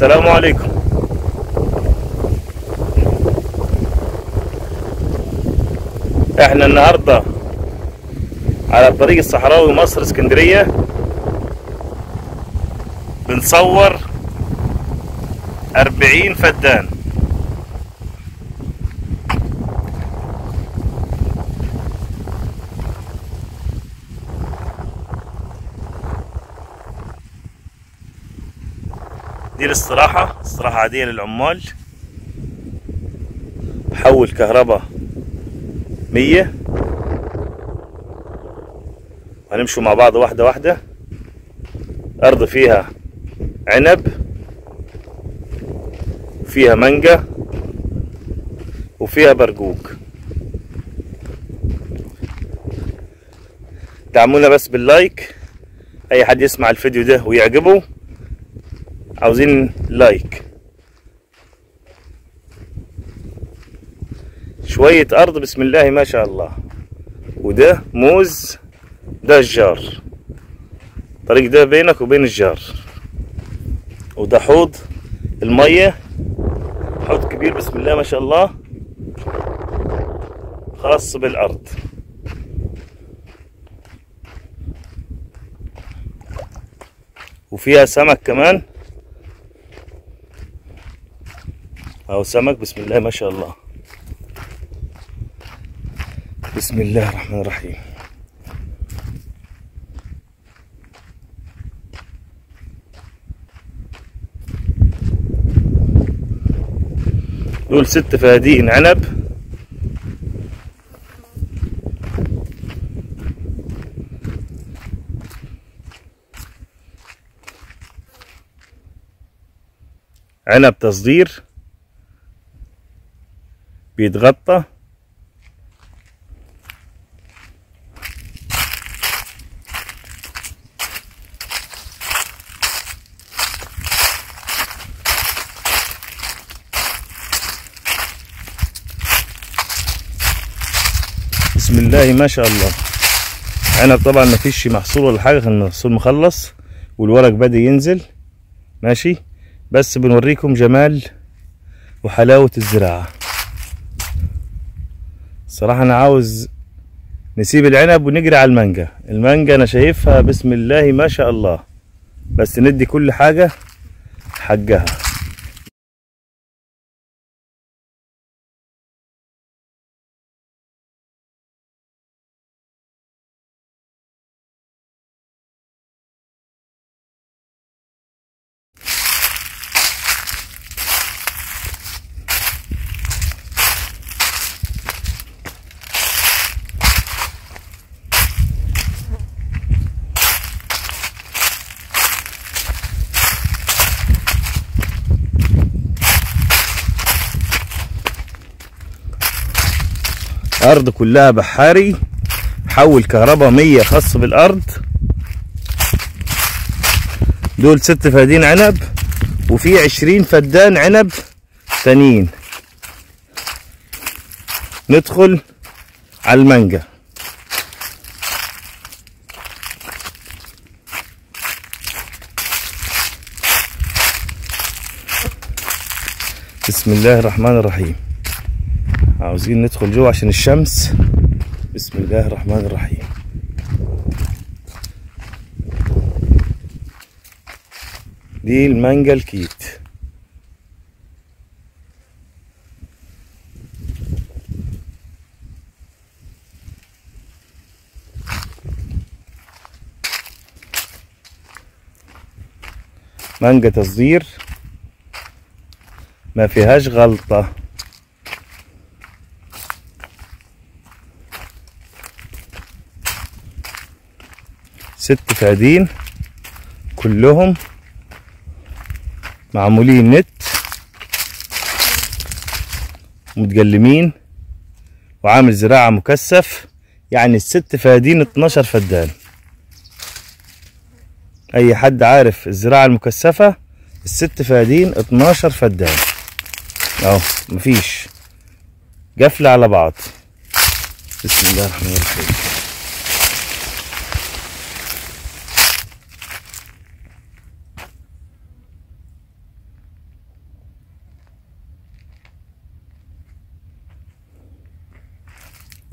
السلام عليكم. احنا النهارده على الطريق الصحراوي مصر اسكندرية بنصور 40 فدان. دي الاستراحة، استراحة عادية للعمال. حول كهرباء 100. هنمشوا مع بعض واحدة واحدة. أرض فيها عنب، فيها مانجا، وفيها برجوك. دعمونا بس بال like، أي حد يسمع الفيديو ده ويعجبه عاوزين like. شوية أرض بسم الله ما شاء الله. وده موز، ده الجار، الطريق ده بينك وبين الجار. وده حوض المية، حوض كبير بسم الله ما شاء الله، خاص بالأرض. وفيها سمك كمان، أو سمك بسم الله ما شاء الله. بسم الله الرحمن الرحيم. دول 6 فدادين عنب. عنب تصدير بيتغطى. بسم الله ما شاء الله. عنب طبعا ما فيش محصول ولا حاجة، المحصول مخلص والورق بدأ ينزل ماشي، بس بنوريكم جمال وحلاوة الزراعة. الصراحة انا عاوز نسيب العنب ونجري على المانجا. المانجا انا شايفها بسم الله ما شاء الله، بس ندي كل حاجة حقها. أرض كلها بحاري، حول كهرباء 100 خاص بالأرض. دول 6 فدادين عنب، وفي 20 فدان عنب تانيين. ندخل على المانجا. بسم الله الرحمن الرحيم. عاوزين ندخل جوه عشان الشمس. بسم الله الرحمن الرحيم. دي المانجا الكيت. مانجا تصدير ما فيهاش غلطة. ست فدادين كلهم معمولين نت، متجلمين، وعامل زراعة مكثف. يعني ال6 فدادين 12 فدان. اي حد عارف الزراعة المكثفة، ال6 فدادين 12 فدان اهو، مفيش قفلة على بعض. بسم الله الرحمن الرحيم.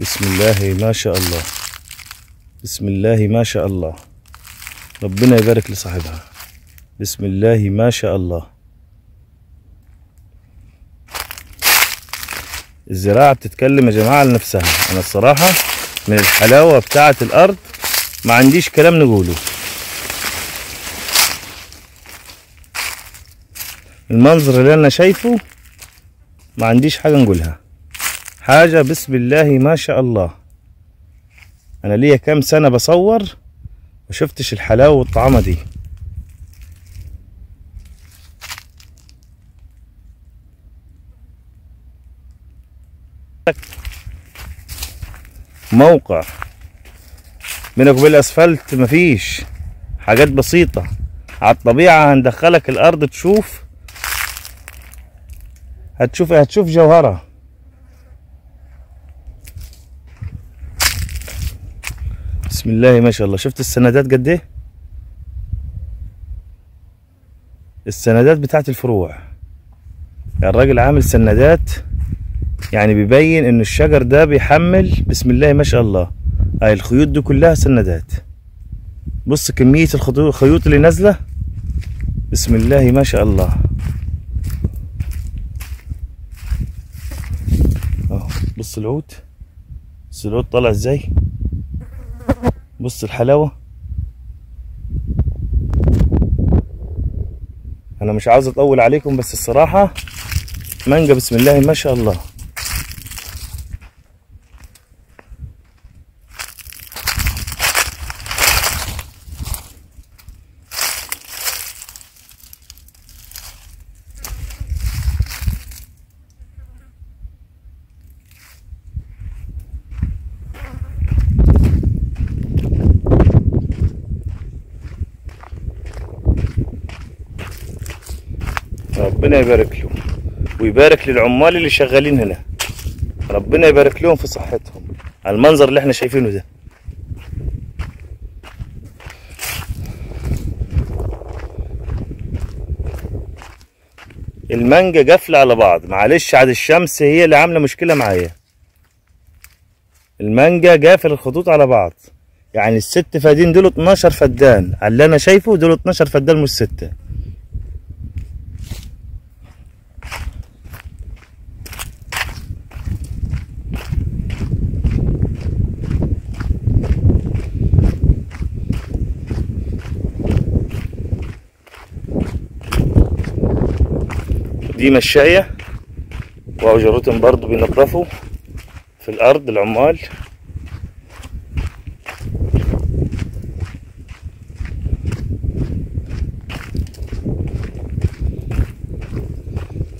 بسم الله ما شاء الله، بسم الله ما شاء الله، ربنا يبارك لصاحبها. بسم الله ما شاء الله. الزراعة بتتكلم يا جماعة على نفسها. أنا الصراحة من الحلاوة بتاعة الأرض ما عنديش كلام نقوله. المنظر اللي أنا شايفه ما عنديش حاجة نقولها، حاجة بسم الله ما شاء الله. أنا ليا كام سنة بصور ما شفتش الحلاوة والطعامة دي. موقع بينك وبين الاسفلت مفيش، حاجات بسيطة على الطبيعة. هندخلك الارض تشوف، هتشوف جوهرة. بسم الله ما شاء الله. شفت السندات قد ايه؟ السندات بتاعت الفروع، يعني الراجل عامل سندات، يعني بيبين ان الشجر ده بيحمل. بسم الله ما شاء الله. هاي الخيوط دي كلها سندات. بص كمية الخيوط اللي نازلة، بسم الله ما شاء الله. اهو بص العود، بص العود طالع ازاي، بص الحلاوة. انا مش عاوز اطول عليكم، بس الصراحة مانجا بسم الله ما شاء الله. ربنا يبارك له ويبارك للعمال اللي شغالين هنا، ربنا يبارك لهم في صحتهم على المنظر اللي احنا شايفينه ده. المانجا قافله على بعض، معلش عاد الشمس هي اللي عامله مشكلة معايا. المانجا قافل الخطوط على بعض، يعني الست فدين دول 12 فدان على اللي انا شايفه، دول 12 فدان مش 6. دي مشاية، وأجرتهم برضو بينظفوا في الأرض العمال.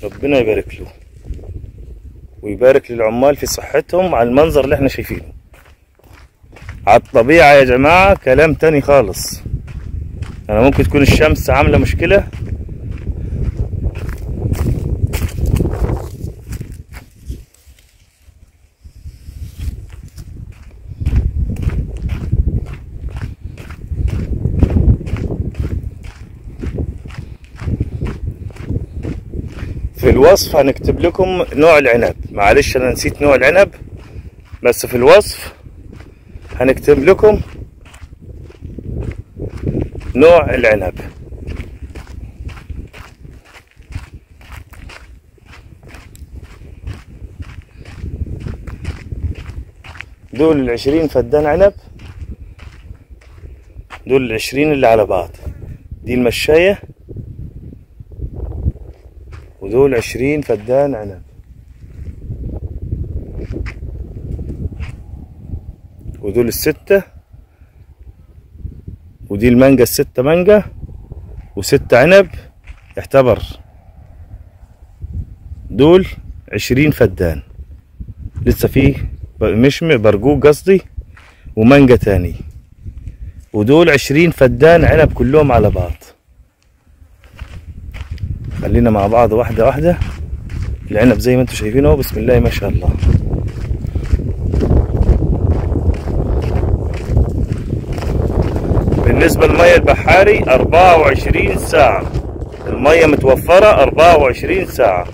ربنا يبارك له ويبارك للعمال في صحتهم على المنظر اللي احنا شايفينه على الطبيعة يا جماعة. كلام تاني خالص. أنا ممكن تكون الشمس عاملة مشكلة، في الوصف هنكتب لكم نوع العنب. معلش انا نسيت نوع العنب، بس في الوصف هنكتب لكم نوع العنب. دول 20 فدان عنب، دول 20 اللي على بعض. دي المشاية، ودول 20 فدان عنب، ودول 6، ودي المانجا 6 مانجا و6 عنب، يعتبر دول 20 فدان. لسه فيه مشم برجوك قصدي ومانجا تاني، ودول 20 فدان عنب كلهم على بعض. خلينا مع بعض واحدة واحدة. العنب زي ما انتم شايفينه بسم الله ما شاء الله. بالنسبة للمية البحاري 24 ساعة المية متوفرة، 24 ساعة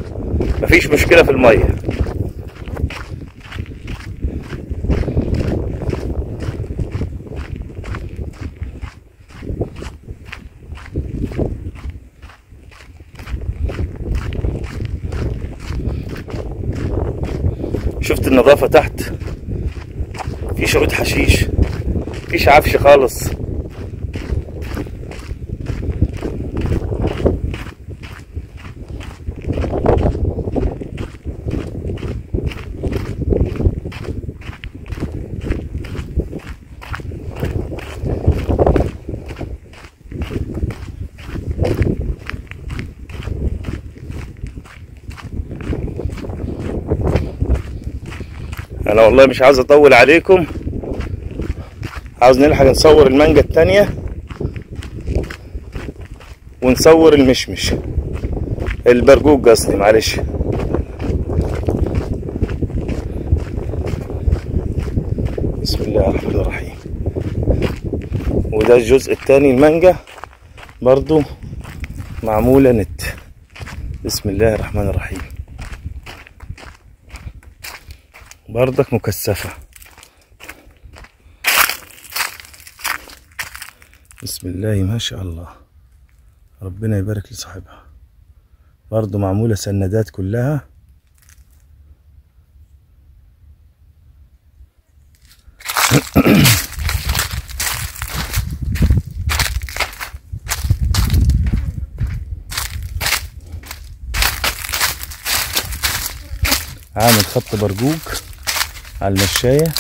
مفيش مشكلة في المية. شفت النظافة تحت، فيش عود حشيش، فيش عفش خالص. انا والله مش عاوز اطول عليكم، عاوز نلحق نصور المانجا التانية ونصور المشمش البرجوج قصدي، معلش. بسم الله الرحمن الرحيم. وده الجزء التاني المانجا برضو معمولة نت. بسم الله الرحمن الرحيم. برضك مكثفة. بسم الله ما شاء الله، ربنا يبارك لصاحبها. برضو معمولة سندات كلها. عامل خط برجوج على المشاية.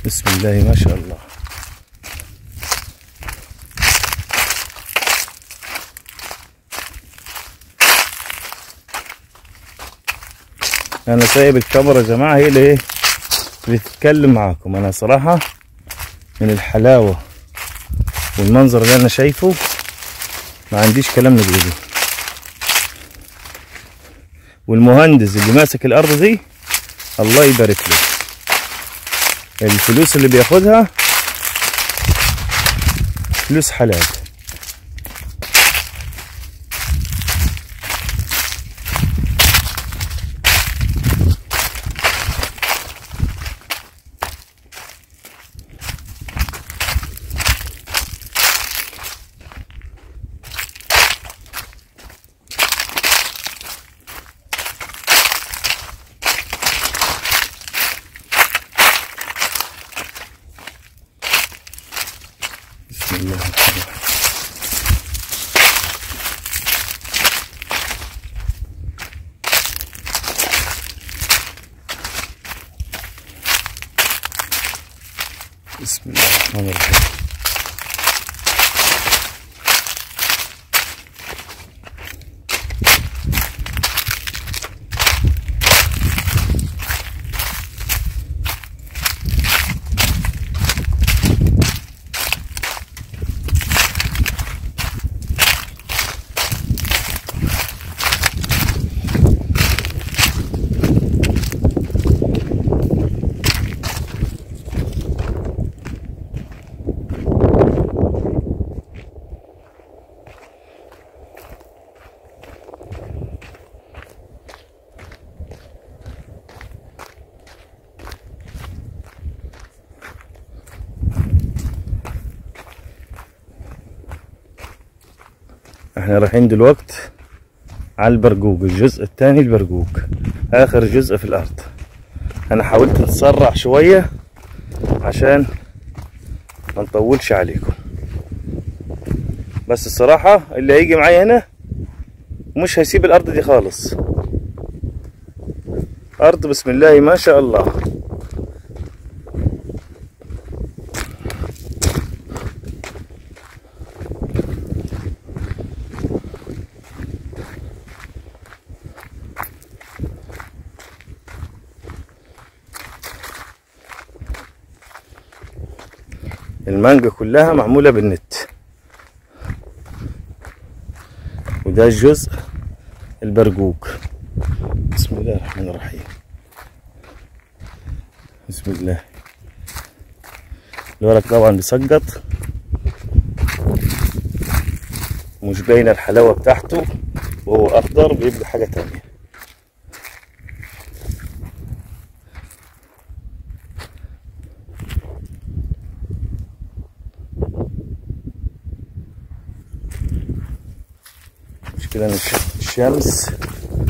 بسم الله ما شاء الله. انا سايب الكاميرا يا جماعة هي اللي ايه بتتكلم معاكم. انا صراحة من الحلاوة والمنظر اللي انا شايفه ما عنديش كلام نقوله. والمهندس اللي ماسك الارض دي الله يبارك له، الفلوس اللي بياخدها فلوس حلال. بسم الله الرحمن الرحيم. بسم الله الرحمن الرحيم. احنا رايحين دلوقتي على البرجوج، الجزء الثاني البرجوج، اخر جزء في الارض. انا حاولت نتسرع شوية عشان ما نطولش عليكم، بس الصراحة اللي هيجي معايا هنا مش هيسيب الارض دي خالص. ارض بسم الله ما شاء الله. المانجا كلها معمولة بالنت. وده الجزء البرجوج. بسم الله الرحمن الرحيم. بسم الله. الورق طبعا بيسقط، مش باينة الحلاوة بتاعته، وهو أخضر بيبقى حاجة تانية. كده نشوف الشمس.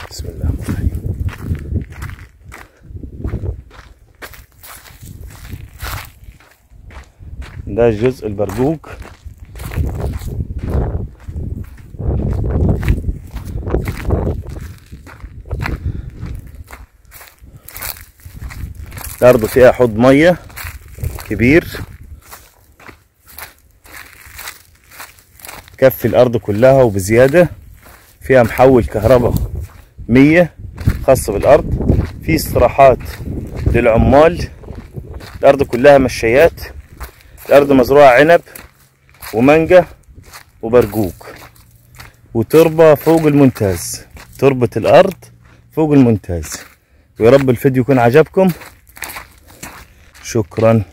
بسم الله الرحمن الرحيم. ده الجزء البرجوك. الأرض فيها حوض مية كبير كفي الأرض كلها وبزيادة. فيها محول كهرباء 100 خاص بالأرض. في استراحات للعمال. الأرض كلها مشيات. الأرض مزروعة عنب ومانجا وبرجوك، وتربة فوق الممتاز. تربة الأرض فوق الممتاز. ويا رب الفيديو يكون عجبكم. شكرا.